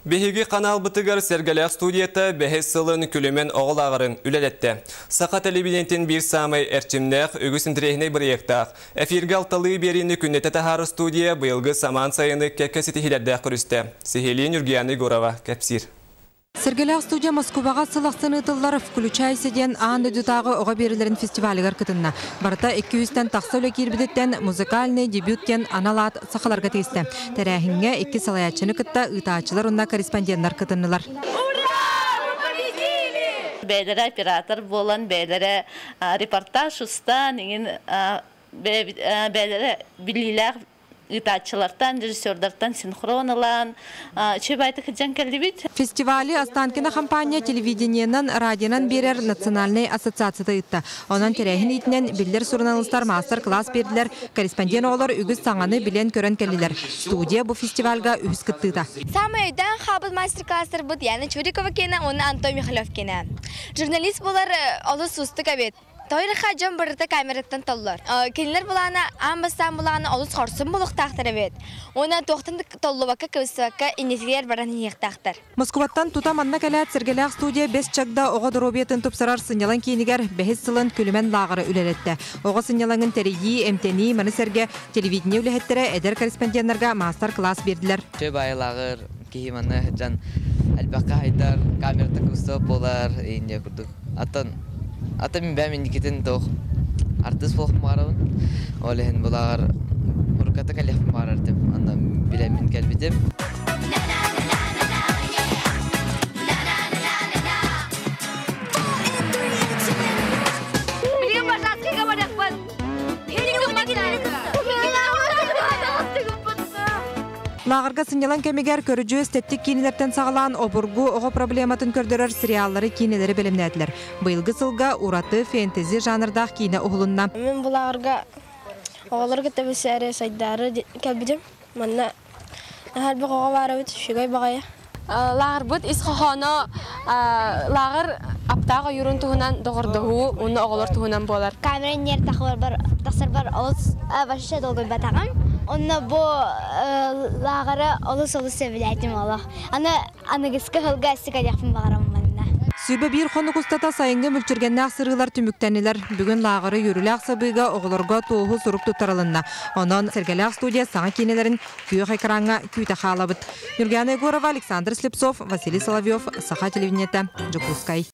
Биһиги ханаалбытыгар Сэргэлээх студията бэһис сылын Күлүмэн оҕо лааҕырын үлэлэттэ. Саха телевидениетин биир саамай эрчимнээх, үгүс интэриэһинэй бырайыактаах, эфиргэ алталыы биэриини күннэтэ таһаарар студия быйылгы самаан сайыны кэккэ ситиһиилэрдээх көрүстэ. Сиһилии Ньургуяна Егорова кэпсиир. Сэргэлээх студия Москубаҕа сыл ахсын ыытыллар «Включайся» диэн аан дойдутааҕы оҕо биэриилэрин фестивалыгар кытынна. Барыта 200-тэн тахса үлэ киирбититтэн «Музыкальный дебют» диэн анал аат сахаларга тигистэ. Тэрээһиҥҥэ икки салайааччыны кытта ыытааччылар уонна корреспонденнар кытыннылар. Бэйэлэрэ оператор буолан, бэйэлэрэ репортаж устан, иҥин бэйэлэрэ билиилээх ыытааччылартан, режиссердартан синхрон ылан, үчүгэй сылдьан кэллибит. Фестивали Останкино хампаанньа телевидениенан, радионан биэрэр национальнай ассоциацията ыытта. Онон тэрээһин иитинэн биллэр суруналыыстар маастар-кылаас биэрдилэр, корреспондент оҕолор үгүс саҥаны билэн-көрөн кэллилэр. Студия бу фестивальга үһүс кыттыыта. Саамай өйдөөн хаалбыт мастер-класстарбыт Яна Чурикова киэнэ уонна Антон Михалев киэнэ. Журналист буолар олус уустук эбит. Тойрыха дьон барыта камераттан толлор. Кинилэр былаана аан бастаан былаана олус хорсун буолуохтаахтар эбит. Уонна туохтан да толлубакка, кыбыстыбакка иннитигэр баран иһиэхтаахтар. Москубаттан тута манна кэлээт Сэргэлээх студия Бэс Чагда оҕо доруобуйатын тупсарар сынньалаҥ киинигэр бэһис сылын Күлүмэн лааҕыра үлэлэттэ. Оҕо сынньалаҥын тэрийии, эмтэнии, маны сэргэ телевидение үлэһиттэрэ эдэр корреспонденнарга маастар-кылаас биэрдилэр. Үчүгэй баайы лааҕыр киһи манна сылдьан элбэххэ хайдар, камерата кыбыстыбат буолар, инде курдук. Аттан ата мин бэйэм инникитин туох артыыс буолуохпун баҕарабын. Ол иһин булааҕар урукката кэлиэхпин баҕарар этим. Онно билэммин кэлбитим. Билигин Бажатскайга барыахпын. Лааҕырга сынньалаҥ кэмигэр көрүдьүөс тэттик киинэлэртэн саҕалаан обургу оҕо проблематын көрдөрөр сериаллары, киинэлэри бэлэмнээтилэр. Быйылгы сылга ураты фэнтези жанрдаах киинэ уһулунна. Мин бу лааҕырга оҕолору кытта билсээри сайдаары кэлбитим. Манна наһаа элбэх оҕо баар эбит, үчүгэй баҕайы. Лааҕырбыт ис хоһооно лааҕыр аптаах ойуурун туһунан доҕордоһуу уонна оҕолор туһунан буолар. Камера иннигэр тахсарбар олус вообще долгуйбатаҕым. Онно бу лааҕыры олус олус сөбүлээтим олох. Аны аныгыскы сылга өссө кэлиэхпин баҕарабын манна. 21 хонук устата сайыҥҥы мүлчүргэннээх сырыылар түмүктэннилэр. Бүгүн лааҕыры үөрүүлээх сабыыга оҕолорго туоһу сурук туттарылынна. Онон Сэргэлээх студия саҥа киинэлэрин күөх экраҥҥа күүтэ хаалабыт. Нюргана Егорова, Александр Слепцов, Василий Соловьев, Саха телевидениета, Дьокуускай.